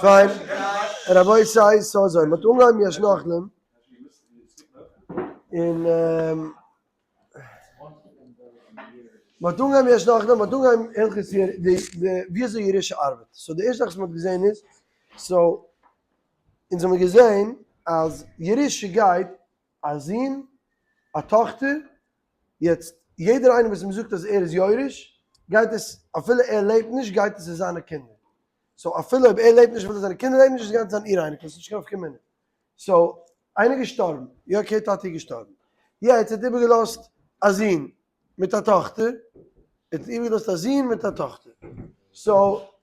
פיין, רבותי, סאו אזוי, מ'האט אנגעהויבן יש נוחלין, און מ'האט אנגעהויבן יש נוחלין, מ'האט אנגעהויבן הלכות די די ווי אזוי ירושה ארבעט, so די ערשטע זאך וואס מ'האט געזען איז, so אונז האמיר געזען אז ירושה גייט א זון, א טאכטער, יעצט יעדער איינער וואס מ'זאגט אז ער איז יורש, גייט עס אפילו ער לעבט נישט גייט עס צו זיינע קינדער, so אפילו אויב ער לעבט נישט אפילו זיינע קינדער לעבן נישט עס גייט זיין איר אייניקל ס'איז נישט קיין נפקא מינה, so איינער געשטארבן, יא okay טאטי איז געשטארבן, יעצט ער האט איבערגעלאזט א זון מיט א טאכטער, ער האט איבערגעלאזט א זון מיט א טאכטער, so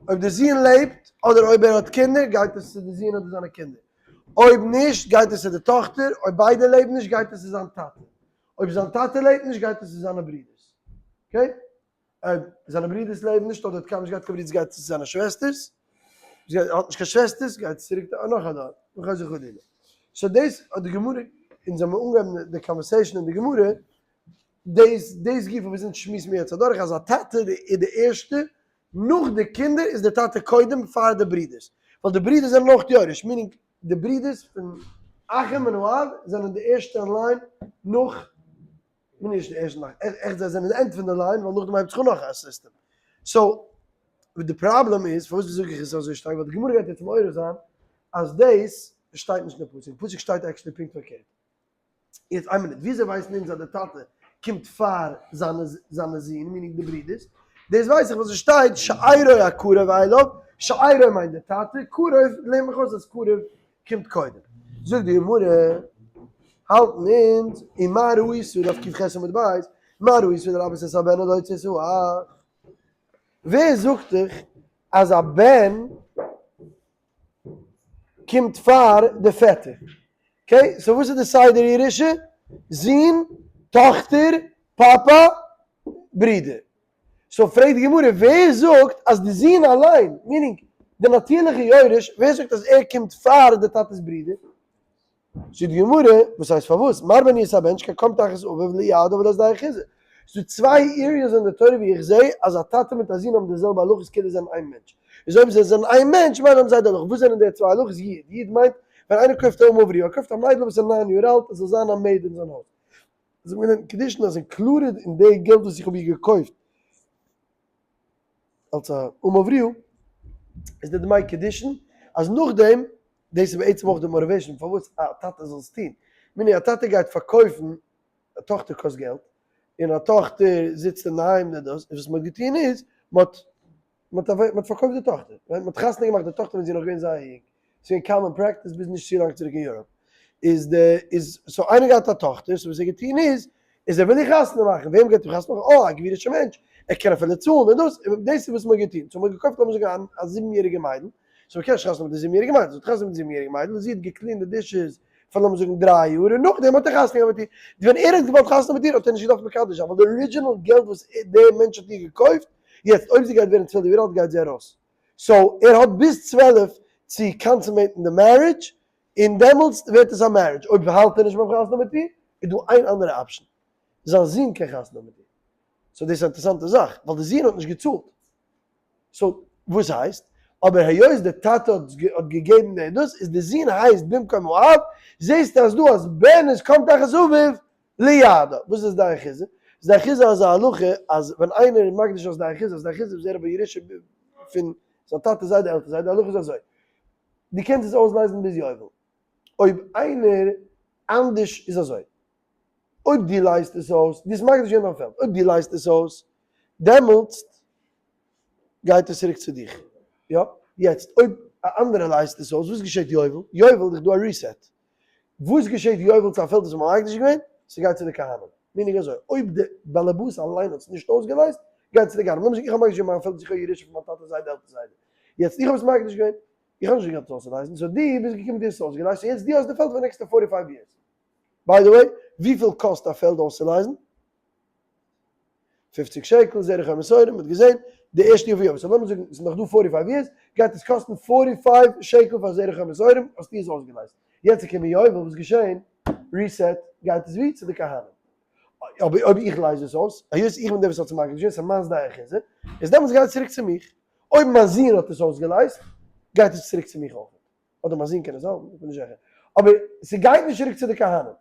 אויב די זון לעבט אדער אויב ער האט קינדער גייט עס צו די זון אדער זיינע קינדער, אויב נישט גייט עס צו די טאכטער, אויב ביידע לעבן נישט גייט עס צו זיין טאטע, אויב זיין טאטע לעבט נישט גייט עס צו זיינע ברודערס, okay? אויב זיינע ברודערס לעבן נישט אדער האט קיינמאל נישט געהאט קיין ברודערס גייט עס צו זיינע שוועסטערס, האט נישט קיין שוועסטערס גייט עס צוריק נאך א דור, וחוזר חלילה. so דאס האט די גמרא, אונז האבן אנגעהויבן די conversation אין די גמרא, דאס דאס גופא וואס אונז שמועסן מיר יעצט אדורך אז א טאטע איז די ערשטע, נאך די קינדער איז די טאטע קודם פאר די ברודערס, ווייל די ברודערס זענען אויך יורש, meaning די ברודערס פון אחים און האב זענען די ערשטע אין line נאך נו נישט די ערשטע line, עכט זיי זענען די end פון די line ווייל נאכדעם הייבט זיך אן נאך א סיסטעם. so די פראבלעם איז, פארוואס זאג איך עס אזוי שטארק, ווייל די גמרא גייט יעצט מעורר זיין אז דאס שטייט נישט אין די פסוק, די פסוק שטייט actually פונקט פארקערט. יעצט איין מינוט, וויאזוי ווייסן אונז אז די טאטע קומט פאר זיינע זיינע זין, meaning די ברודערס? דאס ווייס איך ווייל ס'שטייט שארו הקרוב אליו, שארו מיינט די טאטע, קרוב לערנט מיך אויס אז קרוב קומט קודם. זאגט די גמרא, האלטן אונז, ומה ראית דף ק"ח עמוד ב', מה ראית לרבות את הבן ולהוציא את האח? ווער זאגט דיך אז א בן קומט פאר די פעטער? okay, so וואס איז די סדר ירושה? זון, טאכטער, פאפא, ברודער. so פרעגט די גמרא, ווער זאגט אז די זון אליין, meaning די נאטירליכע יורש, ווער זאגט אז ער קומט פאר די טאטע'ס ברודער? זאגט די גמרא, וואס הייסט פארוואס? מרבה אני את הבן שכן קם תחת אביו לידו ולשדה אחוזה. ס'איז דא צוויי areas אין די תורה ווי איך זע אז א טאטע מיט א זון האבן די זעלבע הלכות כאילו זיי זענען איין מענטש. איז אויב זיי זענען איין מענטש מיינט האבן זיי די הלכה. וואס זענען די צוויי הלכות? יעוד. יעוד מיינט ווען איינער קויפט א אמה עבריה, ער קויפט א מיידל וואס איז ניין יאר אלט עס זאל זיין א maid אין זיין הויז. זיי האבן גענומען קידושין אז included אין די געלט וואס איך האב איר געקויפט אלס א אמה עבריה איז די דמי קידושין אז נאכדעם, דאס איז בעצם אויך די motivation פארוואס א טאטע זאל עס טון, meaning א טאטע גייט פארקויפן, א טאכטער קאסט געלט, און א טאכטער זיצט אינדערהיים און דאס, און וואס מען האט געטון איז, מען האט מען האט פארקויפט די טאכטער, מען האט חתונה געמאכט די טאכטער ווען זי איז נאך געווען זייער יונג, ס'איז געווען common practice ביז נישט צו לאנג צוריק אין Europe, איז די איז so איינער געהאט א טאכטער, so וואס ער האט געטון איז, איז ער וויל איר חתונה מאכן, וועם גייט ער חתונה מאכן, אה א גבירישע מענטש, ער קען אפילו צאלן און דאס, און דאס איז וואס מען האט געטון, so מען האט געקויפט לאמיר זאגן א זיבן יעריגע מיידל, so מען קען נישט חתונה מיט די זיבן יעריגע מיידל, זי האט חתונה מיט די זיבן יעריגע מיידל, זי האט גע clean ט די dishes פאר לאמיר זאגן דריי יאר, און נאכדעם האט ער חתונה געהאט מיט איר, ווען ער האט געוואלט חתונה מיט איר האט ער נישט געדארפט מקדש זיין, ווייל די original געלט וואס דער מענטש האט איר געקויפט, יעצט אויב זי גייט ווערן 12 יאר אלט גייט זי ארויס, so ער האט ביז 12 צו consummate ן די marriage, און דעמאלטס ווערט עס א marriage, אויב האלט ער נישט ביים חתונה מיט איר, איז דא איין אנדערע option, זיין זון קען חתונה מיט איר, so דאס איז א אינטערעסאנטע זאך, ווייל די זון האט נישט געצאלט, so וואס הייסט, אבער היות די טאטע האט געגעבן די דאס, איז די זון הייסט במקום האב, זעסטו אז דא אז בן איז קם תחת אביו לידו, וואס איז שדה אחוזה? שדה אחוזה איז א הלכה אז ווען איינער איז מקדיש א שדה אחוזה, שדה אחוזה איז ער בירושה פון זיין טאטע זיידע עלטער זיידע, די הלכה איז אזוי, דו קענסט עס אויסלייזן ביז יובל, אויב איינער אנדערש איז אזוי, אויב דו לייזט עס אויס, דו האסט מקדיש געווען דיין פעלד, אויב דו לייזט עס אויס, דעמאלטסט גייט עס צוריק צו דיך, יא? יעצט אויב א אנדערע לייזט עס אויס, וואס געשעט יובל? יובל איז דא א reset, וואס געשעט יובל צו א פעלד וואס מ'האט מקדיש געווען? ס'גייט צו די כהנים. meaning אזוי, אויב די באלעבאס אליין האט עס נישט אויסגעלייזט, גייט צו די כהנים. לאמיר זאגן איך האב מקדיש געווען מיין פעלד וואס איך האב ירושה פון מיין טאטע זיידע עלטער זיידע. יעצט איך האב עס מקדיש געווען, איך האב נישט די געלט עס אויסצולייזן, so דו ביסט געקומען דו האסט עס אויסגעלייזט, און יעצט דו האסט די פעלד פאר די נעקסטע forty five years. by the way, וויפיל קאסט א פעלד אויסצולייזן? פופציג שקל, זרח המסורים, מ'האט געזען די ערשטע יאר פון יובל, so לאמיר זאגן ס'איז נאך דא forty five years, גייט עס קאסטן forty five שקל פאר זרח המסורים, האסטו עס אויסגעלייזט. יעצט איז קומען יובל, וואס געשען? reset, גייט עס ווי? צו די כהנים. אבער אויב איך לייז עס אויס, היות איך בין דער וואס האט עס מקדיש געווען, ס'איז מיין שדה אחוזה, איז דעמאלטס גייט עס צוריק צו מיך. אויב מיין זון האט עס אויסגעלייזט, גייט עס צוריק צו מיך אויך. אדער מיין זון קען עס האבן, איך בין נישט זיכער. אבער ס'גייט נישט צוריק צו די כהנים.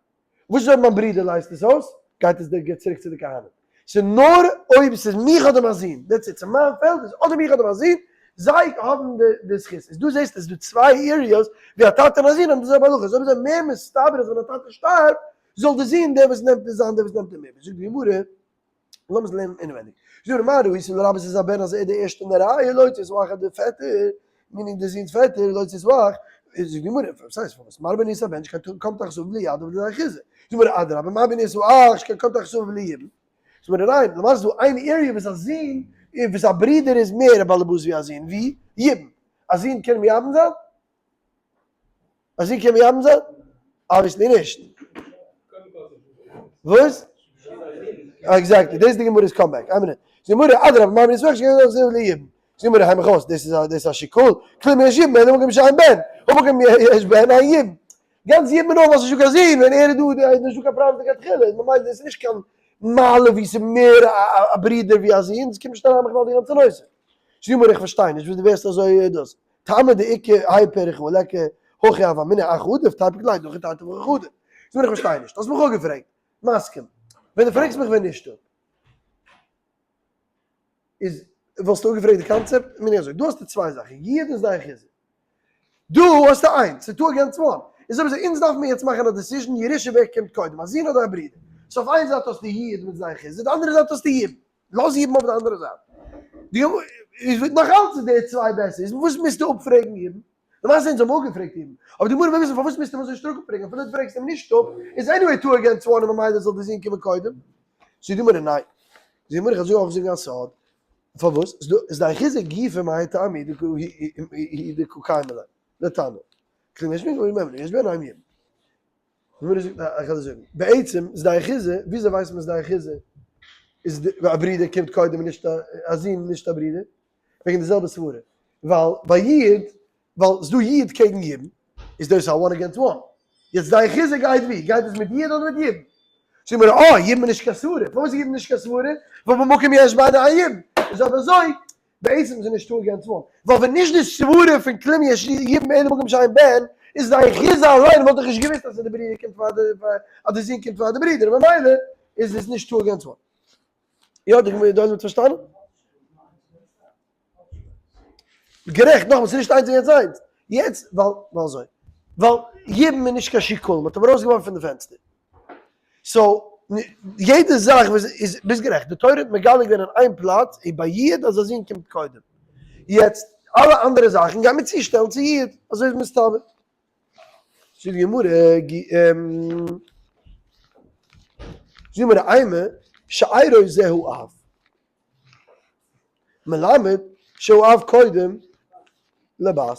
וואס איז אויב מיין ברודער לייזט עס אויס? גייט עס צוריק צו די כהנים. ס'איז נאר אויב ס'איז מיך אדער מיין זון, that's it, ס'איז מיין פעלד, איז אדער מיך אדער מיין זון, זיי האבן די זכות. איז דא זעסטו ס'איז דא צוויי areas ווי א טאטע און א זון האבן די זעלבע הלכה. איז אויב אזוי מער מסתבר אז ווען א טאטע שטארבט זאל די זון דער וואס נעמט זיין דער וואס נעמט אים איבער. זאגט די גמרא. לאמיר עס לערנען אינעווייניג. זאגט מה ראית לרבות את הבן אז ער איז די ערשטע אין די רייע להוציא את האח די פעטער, meaning די זון'ס פעטער להוציא את האח, זאגט די גמרא, וואס הייסט פארוואס מרבין את הבן שכן קם תחת אביו בלי יד ובלי אחיזה, זאגט די גמרא אדרבה מרבין את האח שכן קם תחת אביו בלי יבום, זאגט די גמרא ניין, למעשה איז דא איין area וואס א זון וואס א ברודער איז מער א באלעבאס ווי א זון, ווי? יבום. א זון קען מייבם זיין? א זון קען מייבם זיין? Obviously נישט. וואס? Exactly, דאס איז די גמרא'ס comeback. איין מינוט. די גמרא, אדרבה, מרבין את האח שכן קם תחת אביו בלי יבום. זאגט די גמרא, הייב מיך אויס, דאס איז א דאס איז א שיקול, כלום יש יבום, אלא במקום שאין בן, ובמקום יש בן אין יבום. גאנץ יבום איז נאר ווייל ס'איז נישטא קיין זון, ווען ער איז דא איז נישטא קיין פראבלעם לכתחילה, איז ממילא דאס איז נישט קיין מעלה ווי ס'איז מער א ברודער ווי א זון, דאס קומט נישט אריין בכלל די גאנצע נושא. זאגט די גמרא, איך פארשטיי נישט וואס דו ווערסט אזוי דאס. טעמא דאיכא האי פרח וליכא הכי הוה אמינא אח עדיף תיפוק ליה דהכי תרתי והכי חדא. זאגט די גמרא, איך פארשטיי נישט, האסט מיך אפגעפרעגט, מסכים. ווען דו פרעגסט מיך ווען נישט אפ. איז וואלסטו אפגעפרעגט די קאנצעפט? מיין איך אזוי, דא האסטו צוויי זאכן, יעדער איז דיין חיזוק. דא האסטו איינס, ס'איז two against one. איז אויב אזוי, אונז דארפן מיר יעצט מאכן א decision, ירושה ווער קומט קודם, א זון אדער א ברודער. So אויף איין זייט האסטו יעוד מיט זיין חיזוק, די אנדערע זייט האסטו יבום. לאז יבום אויף די אנדערע זייט. די איז נאך אלץ איז די צוויי בעסער, איז וואס מוזטו אפפרעגן יבום? למעשה אונז האבן אפגעפרעגט יבום, אבער די גמרא וויל וויסן פארוואס מוזטו אים אזוי שטארק אפפרעגן, אפילו דו פרעגסט אים נישט אפ, איז anyway two against one און ממילא זאל די זון קומען קודם. זאגט די גמרא ניין. זאגט די גמרא איך וועל אויך זאגן א סוד, פארוואס? איז דיין חיזוק גופא מהאי טעמא הוא דקא קיימא ליה לתנא, כלום יש בן יש בן אין יבום. די גמרא זאגט איך וועל דיר זאגן, בעצם שדה אחוזה, וויאזוי ווייסט מען שדה אחוזה איז א ברודער קומט קודם און נישט א זון נישט א ברודער? וועגן די זעלבע סברה, ווייל ביי יעוד, ווייל ס'דא יעוד קעגן יבום, איז דאס א one against one, יעצט שדה אחוזה גייט ווי? גייט עס מיט יעוד אדער מיט יבום? זאגט מען אה, יבום איז נישט קיין סברה, פארוואס איז יבום נישט קיין סברה? ווייל במקום יש בן אין יבום, איז אויב אזוי בעצם איז נישט two against one, ווייל ווען נישט די סברה פון כלום יש יבום אלא במקום שאין בן, איז שדה אחוזה אליין וואלט איך נישט געוואוסט אז די ברודער קומט פאר די אז די זון קומט פאר די ברודער, ממילא איז עס נישט two against one. יא, די גמרא דא האט פארשטאנען? גערעכט, נאכאמאל ס'איז נישט איינס against איינס. יעצט, ווייל, ווייל אזוי, ווייל יבום איז נישט קיין שיקול, מ'האט אים ארויסגעווארפן פון די פענסטער. So, יעדע זאך וואס איז, ביסט גערעכט, די תורה האט מגלה געווען אין איין פלאץ, און ביי יעוד אז א זון קומט קודם. יעצט, אלע אנדערע זאכן גייען מיר צושטעלן צו יעוד, אזוי איז מסתבר. זאגט די גמרא, זאגט די גמרא, אימא שארו זה האב, מלמד שהוא אב קודם לבת.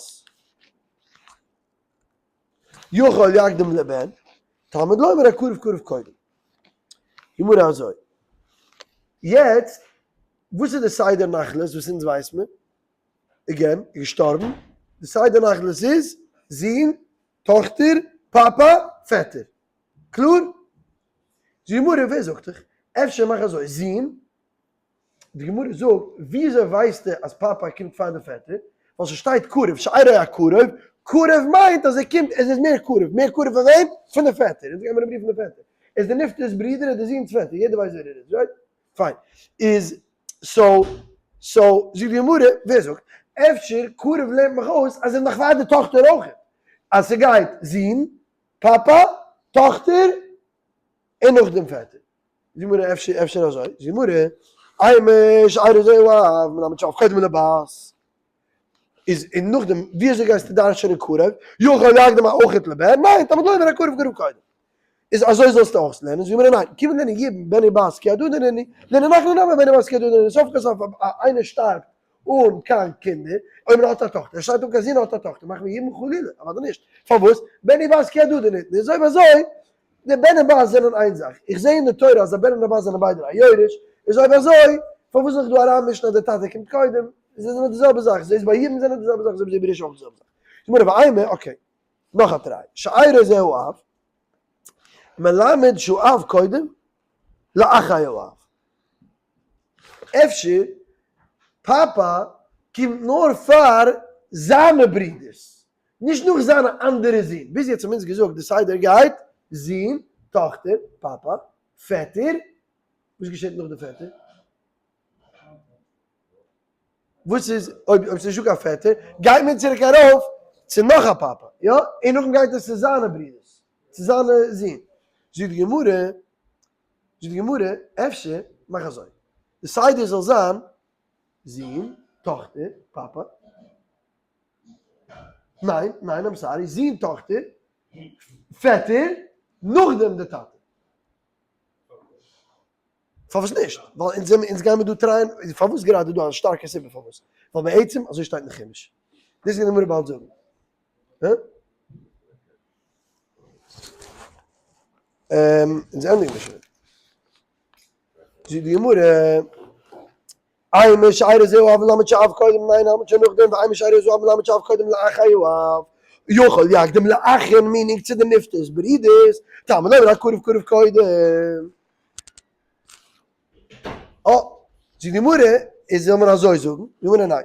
יכול יקדים לבן, תלמוד לומר הקרוב קרוב קודם. גמרא אזוי. יעצט, וואס איז די סדר נחלות וואס אונז ווייס מיר? Again, איז געשטארבן. די סדר נחלות איז, זון, טאכטער, פאפא, פעטער. קלאר? זאגט גמרא, ווער זאגט דיך? אפשר מאך אזוי, זון, די גמרא זאגט, וויאזוי ווייסטו אז פאפא קומט פאר די פעטער? ווייל ס'שטייט קרוב, שארו הקרוב, קרוב מיינט אז ער קומט, עס איז מער קרוב, מער קרוב פון וועם? פון די פעטער, אונז גיימיר אים רופן די פעטער, ער איז די נפטר'ס ברודער, ער איז די זון'ס פעטער, יעדער ווייסט ווער ער איז, right? פיין, איז so, so, זאגט די גמרא, ווער זאגט? אפשר קרוב לערנט מיך אויס אז ער איז נאך פאר די טאכטער אויך, אז ס'גייט זון, פאפא, טאכטער, און נאכדעם פעטער. זאגט די גמרא אפשר אפשר אזוי, זאגט די גמרא, אימא שארו זה האב, מלמד שאב קודם לבת, איז און נאכדעם ווי אזוי גייסטו דרש'ענען קרוב, יכול יקדים אויכעט לבן, ניין, תלמוד לומר הקרוב קרוב קודם, איז אזוי זאלסטו אויך לערנען, זאגט די גמרא ניין, כיוון דנין יבום בן ובת כי הדדי נינהו, לערנען נחלה נמי בן ובת כי הדדי נינהו, סוף כל סוף איינער שטארבט אן קיין קינדער, אויב מען האט א טאכטער, ער שטארבט אן קיין זון האט א טאכטער, מאכט מען יבום חלילה, אוודאי נישט, פארוואס? בן ובת כי הדדי נינהו, איז אויב אזוי די בן און בת זענען איין זאך, איך זעה אין די תורה אז א בן און א בת זענען ביידע א יורש, איז אויב אזוי פארוואס זאל איך דא אריינמישן אז דער טאטע קומט קודם, זיי זענען די זעלבע זאך, זיי ביי יבום זענען די זעלבע זאך אזוי ווי זיי ביי ירושה אויך די זעלבע זאך. גמרא ואימא, okay, נאך א try, שארו זה האב, מלמד שהוא אב קודם לאחי האב. אפשר פאפא קומט נאר פאר. זיינע ברידערס, נישט נאך זיינע אנדערע זין. ביז יעצט האבן אונז געזאגט די סדר גייט, זון, טאכטער, פאפא, פעטער, וואס געשעט נאך די פעטער? וואס איז אויב אויב ס'נישט דא קיין פעטער, גייט מען צוריק ארויף צו נאך א פאפא, יא? און נאכדעם גייט עס צו זיינע ברידערס, צו זיינע זין. זאגט די גמרא, זאגט די גמרא, אפשר מאך אזוי, די סדר זאל זיין, זון, טאכטער, פאפא, ניין, ניין, I'm sorry, זון, טאכטער, פעטער, נאכדעם די טאטע. פארוואס נישט? ווייל אונז זעמיר, אונז גיימיר דא טרייען, פארוואס גראדע איז דא א שטארקע סיבה פארוואס, ווייל בעצם אזוי שטייט אין חומש, דאס גייט די גמרא באלד זאגן. אונז ענדיגן מיר שוין. זאגט די גמרא, אימא שארו זה האב מלמד שאב קודם ניין האבן שוין נאכדעם ואימא שארו זה האב מלמד שאב קודם לאחי האב יכול יקדים לאחין meaning צו די נפטר'ס ברידערס תלמוד לומר הקרוב קרוב קודם. אה, זאגט די גמרא, איז זאל מען אזוי זאגן? די גמרא ניין.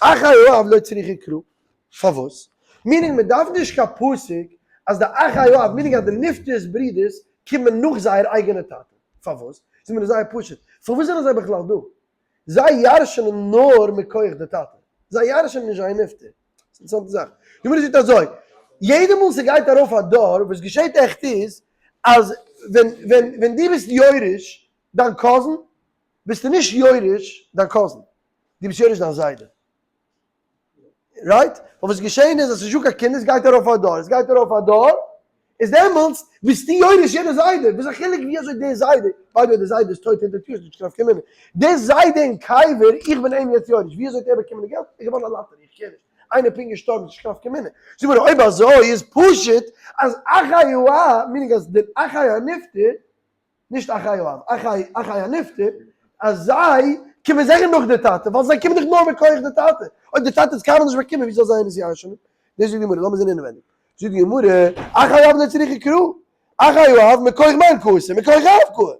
אחי האב לא צריכא קרא. פארוואס? meaning מען דארף נישט קיין פסוק אז די אחי האב, meaning אז די נפטר'ס ברידערס קומען נאך זייער אייגענע טאטע. פארוואס? זאגט מען איז זייער פשוט. פארוואס זענען זיי בכלל דא? זיי ירש'נען נאר מכח די טאטע. זיי ירש'נען נישט זייער נפטר. ס'איז אינטערעסאנטע זאך. די גמרא זאגט אזוי, יעדע מאל ס'גייט ארויף א דור, וואס געשעט עכט איז, אז ווען ווען ווען דו ביסט יורש דיין cousin, ביסטו נישט יורש דיין cousin, דו ביסט יורש דיין זיידע. Right? ווייל וואס איז געשען איז אז ס'איז נישטא קיין קינדער, ס'גייט ארויף א דור, עס גייט ארויף א דור, איז דעמאלטס ביסטו יורש יענע זיידע, וואס איז א חילוק ווי אזוי דער זיידע, by the way דער זיידע איז טויט הונדערט יאר, ס'נישט קיין נפקא מינה, דער זיידע אין קבר, איך בין אים יעצט יורש, ווי אזוי האט ער באקומען די געלט? איך געוואונען א לאטערי, איך care נישט, איינער פונקט געשטארבן, ס'נישט קיין נפקא מינה. זאג מיר אויב אזוי איז פשוט אז אחי ה, meaning אז דער אחי הנפטר, נישט אחי האב, אחי, אחי הנפטר, אז זיי קומען זיכער נאך די טאטע, ווייל זיי קומען דאך נאר מכח די טאטע, אויב די טאטע האט עס קיינמאל נישט באקומען ווי זאל זיי עס ירש'נען? דאס זאגט די גמרא, לאמיר זען אינעווענדיג, זאגט די גמרא, אחי האב לא צריכא קרא, אחי האב מכח מאן קאתי, מכח אב קאי.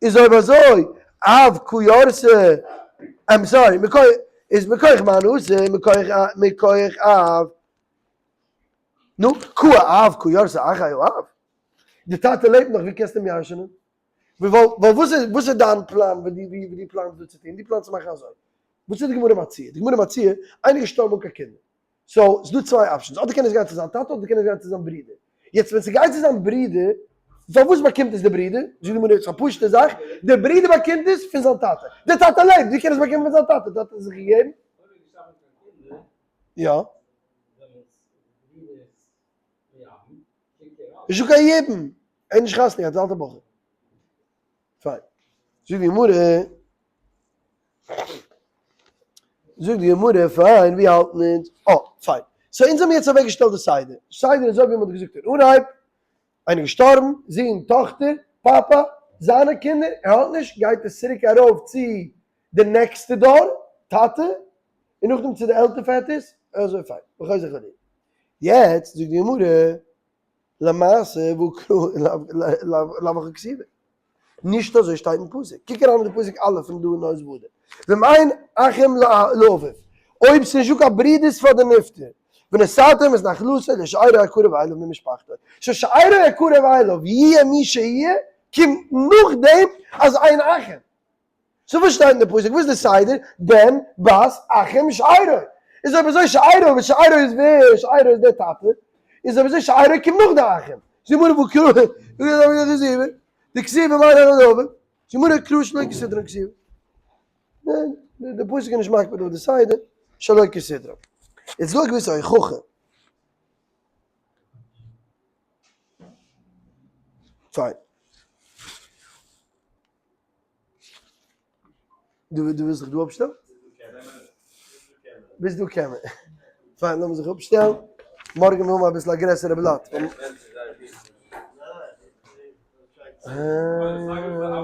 איז אויב אזוי, אב קא ירתי, I'm sorry, מכח, איז מכח מאן אתי, מכח מכח אב, נו, קא אב קא ירתי אחי האב. די טאטע לעבט נאך ווי קענסטו אים ירש'נען? ווייל וואס איז וואס איז דיין פלאן ווען דו ווי דו פלאנסט דא צו טון? דו פלאנסט צו מאכן אזוי. וואס איז די גמרא מציע? די גמרא מציע, איינער געשטארבן אן קיין קינדער. So, ס'דא צוויי options, אדער קען עס גיין צו זיין טאטע אדער קען עס גיין צו זיין ברודער. יעצט ווען ס'גייט צו זיין ברודער, פארוואס באקומט עס די ברודער? זאגט די גמרא, ס'איז א פשוט'ע זאך, די ברודער באקומט עס פון זיין טאטע. די טאטע לעבט, ווי קען עס באקומען פון זיין טאטע? די טאטע האט עס זיך געגעבן? יא. נישטא קיין יבום, ער האט נישט חתונה געהאט, איז אלטע בחור. פיין. זאגט די גמרא, זאגט די גמרא, פיין, ווי האלטן אונז? אה, פיין. So אונז האבן יעצט אוועקגעשטעלט די סדר. סדר איז אזוי ווי מען האט געזאגט אין אנהייב, איינער געשטארבן, זון, טאכטער, פאפא, זיינע קינדער, ער האט נישט, גייט עס צוריק ארויף צו די נעקסטע דור, טאטע, און נאכדעם צו די עלטער פעטערס, אזוי פיין, וחוזר חלילה. יעצט זאגט די גמרא, למעשה והא קרא לאו הכי כתיבא, נישט אזוי שטייט אין פסוק, קוק אריין אין די פסוק א' פון דא אין הויז וואדע, ואם אין אחים לאביו, אויב ס'איז נישטא קיין ברידערס פאר די נפטר, ונתתם את נחלתו לשארו הקרוב אליו ממשפחתו, so שארו הקרוב אליו יהיה מי שיהיה, קומט נאכדעם אז אין אחים. So וואס שטייט אין די פסוק? וואס איז די סדר? בן, בת, אחים, שארו. איז אויב אזוי שארו, וואס שארו איז ווער? שארו איז דער טאטע. איז אויב אזוי שארו קומט נאך די אחים. זאגט די גמרא והא קרא, די כתיב ואם אין אחים לאביו. זאגט די גמרא קרא שלא כסדרן כתיב. די פסוק איז נישט מקפיד אויף די סדר, שלא כסדרן. איז דא א געוויסע הוכחה. פיין. דו ווילסט זיך דא אפשטעלן? ביז דא קען מען. פיין, לאמיר זיך אפשטעלן. מארגן וועלן מיר האבן אביסל א גרעסערע בלאט.